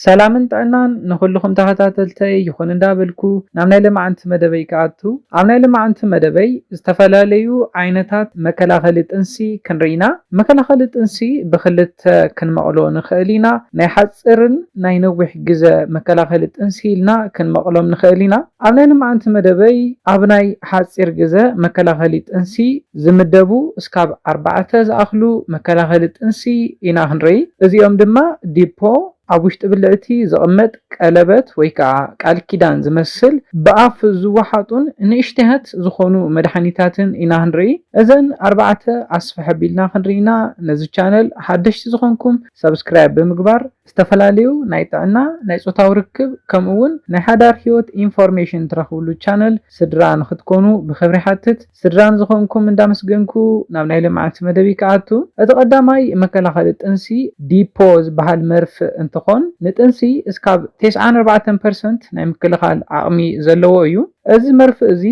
ሰላምን ጥዕናን ንኹልኹም ተኸታተልተይ ይኹን እንዳበልኩ ናብ ናይ ለማዓንቲ መደበይ ክኣቱ። ኣብ ናይ ለማዓንቲ መደበይ ዝተፈላለዩ ዓይነታት መከላኸሊ ጥንሲ ክንርኢ ኢና። መከላኸሊ ጥንሲ ብኽልተ ክንመቕሎ ንኽእል ኢና። ናይ ሓፂርን ናይ ነዊሕ ግዘ መከላኸሊ ጥንሲ ኢልና ክንመቕሎም ንኽእል ኢና። ኣብ ናይ ለማዓንቲ መደበይ ኣብ ናይ ሓፂር ግዘ መከላኸሊ ጥንሲ ዝምደቡ እስካብ ኣርባዕተ ዝኣኽሉ መከላኸሊ ጥንሲ ኢና ክንርኢ። እዚኦም ድማ ዲፖ፣ ኣብ ውሽጢ ብልዕቲ ዝቕመጥ ቀለበት ወይ ከዓ ቃል ኪዳን ዝመስል ብኣፍ ዝወሓጡን ንእሽተያት ዝኾኑ መድሓኒታትን ኢና ክንርኢ። እዘን ኣርባዕተ ኣስፍሕ ኣቢልና ክንርኢና ነዚ ቻነል ሓደሽቲ ዝኾንኩም ሰብስክራይብ ብምግባር ዝተፈላለዩ ናይ ጥዕና፣ ናይ ጾታዊ ርክብ ከምኡ እውን ናይ ሓዳር ህይወት ኢንፎርሜሽን ትረኽብሉ ቻነል ስድራ ንኽትኮኑ ብኽብሪ ሓትት። ስድራን ዝኾንኩም እንዳመስገንኩ ናብ ናይ ልምዓት መደብ ይከኣቱ። እቲ ቀዳማይ መከላኸሊ ጥንሲ ዲፖ ዝበሃል መርፍእ እንትኾን ንጥንሲ እስካብ ተስዓን ኣርባዕተን ፐርሰንት ናይ ምክልኻል ዓቕሚ ዘለዎ እዩ። እዚ መርፍእ እዚ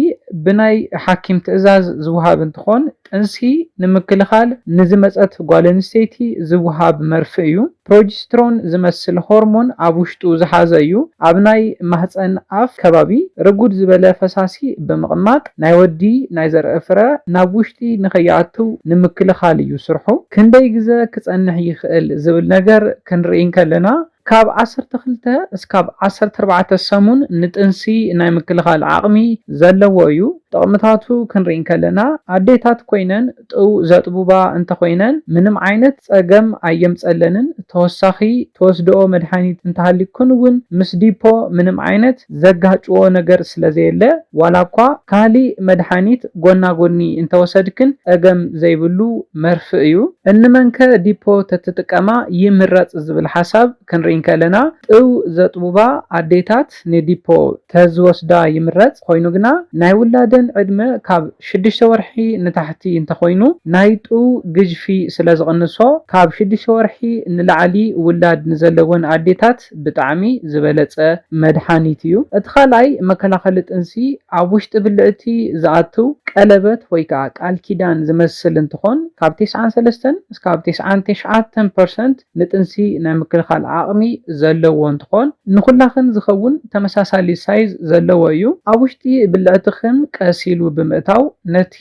ብናይ ሓኪም ትእዛዝ ዝወሃብ እንትኾን ጥንሲ ንምክልኻል ንዝመፀት ጓል ኣንስተይቲ ዝወሃብ መርፍእ እዩ። ፕሮጀስትሮን ዝመስል ሆርሞን ኣብ ውሽጡ ዝሓዘ እዩ። ኣብ ናይ ማህፀን ኣፍ ከባቢ ርጉድ ዝበለ ፈሳሲ ብምቕማጥ ናይ ወዲ ናይ ዘርኢ ፍረ ናብ ውሽጢ ንኸይኣቱ ንምክልኻል እዩ ስርሑ። ክንደይ ግዘ ክፀንሕ ይኽእል ዝብል ነገር ክንርኢ እንከለና ካብ ዓሰርተ ክልተ እስካብ ዓሰርተ ኣርባዕተ ሰሙን ንጥንሲ ናይ ምክልኻል ዓቕሚ ዘለዎ እዩ። ጥቕምታቱ ክንርኢ እንከለና ኣዴታት ኮይነን ጥው ዘጥቡባ እንተኾይነን ምንም ዓይነት ፀገም ኣየምፀለንን። ተወሳኺ ተወስድኦ መድሓኒት እንተሃሊኩን እውን ምስ ዲፖ ምንም ዓይነት ዘጋጭዎ ነገር ስለዘየለ ዋላ እኳ ካሊእ መድሓኒት ጎና ጎኒ እንተወሰድክን ፀገም ዘይብሉ መርፍእ እዩ። እንመንከ ዲፖ ተትጥቀማ ይምረፅ ዝብል ሓሳብ ክንርኢ እንከለና ጥው ዘጥቡባ ኣዴታት ንዲፖ ተዝወስዳ ይምረፅ። ኮይኑ ግና ናይ ውላደን ዕድመ ካብ ሽዱሽተ ወርሒ ንታሕቲ እንተኾይኑ ናይ ጥው ግዝፊ ስለ ዝቕንሶ ካብ ሽዱሽተ ወርሒ ንላዕሊ ውላድ ንዘለወን ኣዴታት ብጣዕሚ ዝበለፀ መድሓኒት እዩ። እቲ ካልኣይ መከላኸሊ ጥንሲ ኣብ ውሽጢ ብልዕቲ ዝኣትው ቀለበት ወይ ከዓ ቃል ኪዳን ዝመስል እንትኾን ካብ ተስዓን ሰለስተን እስካብ ተስዓን ትሽዓተን ፐርሰንት ንጥንሲ ናይ ምክልኻል ዓቕሚ ዘለዎ እንትኾን ንኹላኽን ዝኸውን ተመሳሳሊ ሳይዝ ዘለዎ እዩ። ኣብ ውሽጢ ብልዕትኽን ቀስ ኢሉ ብምእታው ነቲ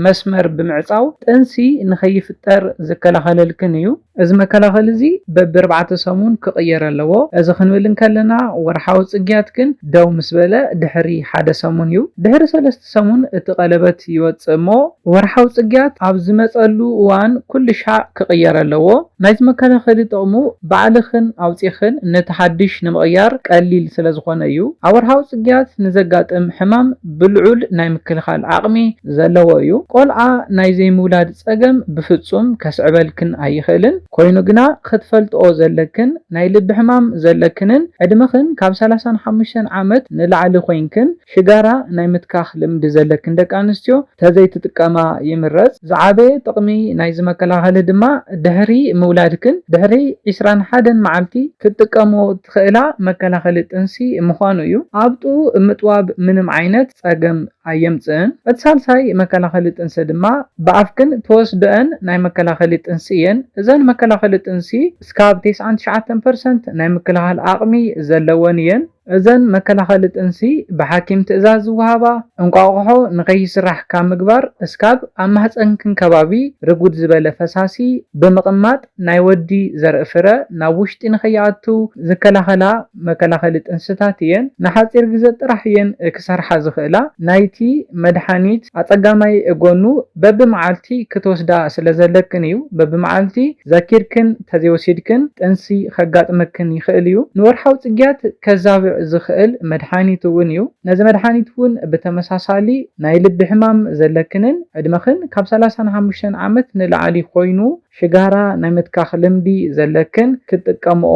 መስመር ብምዕፃው ጥንሲ ንኸይፍጠር ዝከላኸለልክን እዩ። እዚ መከላኸሊ እዚ በብኣርባዕተ ሰሙን ክቕየር ኣለዎ። እዚ ክንብል እንከለና ወርሓዊ ፅግያት ግን ደው ምስ በለ ድሕሪ ሓደ ሰሙን እዩ። ድሕሪ ሰለስተ ሰሙን እቲ ቀለበት ይወፅእ እሞ ወርሓዊ ፅግያት ኣብ ዝመፀሉ እዋን ኩሉ ሻዕ ክቕየር ኣለዎ። ናይዚ መከላኸሊ ጥቕሙ ባዕልኽን ኣውፂኽን ነቲ ሓድሽ ንምቕያር ቀሊል ስለ ዝኾነ እዩ። ኣብ ወርሓዊ ፅግያት ንዘጋጥም ሕማም ብልዑል ናይ ምክልኻል ዓቕሚ ዘለዎ እዩ። ቆልዓ ናይ ዘይምውላድ ፀገም ብፍፁም ከስዕበልክን ኣይኽእልን። ኮይኑ ግና ክትፈልጥኦ ዘለክን ናይ ልቢ ሕማም ዘለክንን ዕድመኽን ካብ ሰላሳን ሓሙሽተን ዓመት ንላዕሊ ኮይንክን ሽጋራ ናይ ምትካኽ ልምዲ ዘለክን ደቂ ኣንስትዮ ተዘይትጥቀማ ይምረፅ። ዝዓበየ ጥቕሚ ናይዚ መከላኸሊ ድማ ድሕሪ ምውላድክን ድሕሪ ዒስራን ሓደን መዓልቲ ክትጥቀሞ ትኽእላ መከላኸሊ ጥንሲ ምዃኑ እዩ። ኣብ ጥኡ ምጥዋብ ምንም ዓይነት ፀገም ኣየምፅእን። እቲ ሳልሳይ መከላኸሊ ጥንሲ ድማ ብኣፍክን ትወስድኦን ናይ መከላኸሊ ጥንሲ እየን። እዘን መከላኸሊ ጥንሲ እስካብ ተስዓን ትሽዓተን ፐርሰንት ናይ ምክልኻል ዓቕሚ ዘለወን እየን። እዘን መከላኸሊ ጥንሲ ብሓኪም ትእዛዝ ዝወሃባ እንቋቑሖ ንኸይስራሕ ካብ ምግባር እስካብ ኣብ ማህፀንክን ከባቢ ርጉድ ዝበለ ፈሳሲ ብምቕማጥ ናይ ወዲ ዘርኢ ፍረ ናብ ውሽጢ ንኸይኣቱ ዝከላኸላ መከላኸሊ ጥንስታት እየን። ንሓፂር ግዘ ጥራሕ እየን ክሰርሓ ዝኽእላ። ናይቲ መድሓኒት ኣፀጋማይ ጎኑ በብመዓልቲ ክትወስዳ ስለ ዘለክን እዩ። በብመዓልቲ ዘኪርክን ተዘይወሲድክን ጥንሲ ከጋጥመክን ይኽእል እዩ። ንወርሓዊ ፅግያት ከዛብዕ ዝኽእል መድሓኒት እውን እዩ። ነዚ መድሓኒት እውን ብተመሳሳሊ ናይ ልቢ ሕማም ዘለክንን ዕድመኽን ካብ ሰላሳን ሓሙሽተን ዓመት ንላዕሊ ኮይኑ ሽጋራ ናይ ምትካኽ ልምዲ ዘለክን ክትጥቀምኦ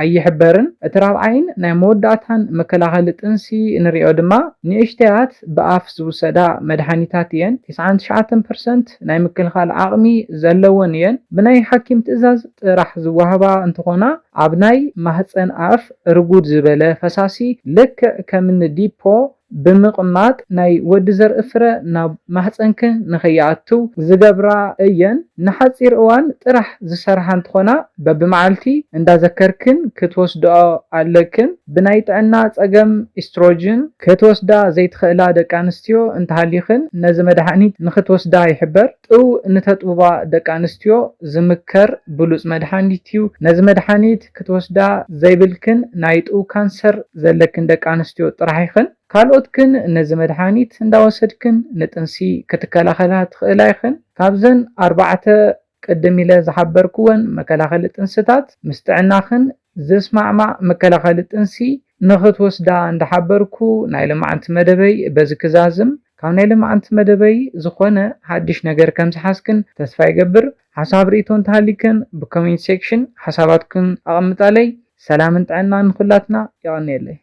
ኣይሕበርን። እቲ ራብዓይን ናይ መወዳእታን መከላኸሊ ጥንሲ እንሪኦ ድማ ንእሽተያት ብኣፍ ዝውሰዳ መድሓኒታት እየን። ተስዓን ትሽዓተን ፐርሰንት ናይ ምክልኻል ዓቕሚ ዘለወን እየን። ብናይ ሓኪም ትእዛዝ ጥራሕ ዝወሃባ እንትኾና ኣብ ናይ ማህፀን ኣፍ ርጉድ ዝበለ ፈሳሲ ልክዕ ከምኒ ዲፖ ብምቕማጥ ናይ ወዲ ዘርኢ ፍረ ናብ ማህፀንክን ንኸይኣትው ዝገብራ እየን። ንሓፂር እዋን ጥራሕ ዝሰርሓ እንትኾና በብመዓልቲ እንዳዘከርክን ክትወስድኦ ኣለክን። ብናይ ጥዕና ፀገም ኢስትሮጅን ክትወስዳ ዘይትኽእላ ደቂ ኣንስትዮ እንተሃሊኽን ነዚ መድሃኒት ንክትወስዳ ይሕበር። ጥው ንተጥብባ ደቂ ኣንስትዮ ዝምከር ብሉፅ መድሃኒት እዩ። ነዚ መድሃኒት ክትወስዳ ዘይብልክን ናይ ጥው ካንሰር ዘለክን ደቂ ኣንስትዮ ጥራሕ ኢኽን። ካልኦት ግን ነዚ መድሃኒት እንዳወሰድክን ንጥንሲ ክትከላኸላ ትኽእላ ኢኽን። ካብዘን ኣርባዕተ ቅድም ኢለ ዝሓበርክወን መከላኸሊ ጥንስታት ምስ ጥዕናኽን ዝስማዕማዕ መከላኸሊ ጥንሲ ንኽትወስዳ እንዳሓበርኩ ናይ ልማዓንቲ መደበይ በዚ ክዛዝም። ካብ ናይ ልማዓንቲ መደበይ ዝኾነ ሓድሽ ነገር ከም ዝሓዝክን ተስፋ ይገብር። ሓሳብ ርእቶ እንተሃሊክን ብኮሜንት ሴክሽን ሓሳባትክን ኣቐምጣለይ። ሰላምን ጥዕናን ንኹላትና። የቐንየለይ።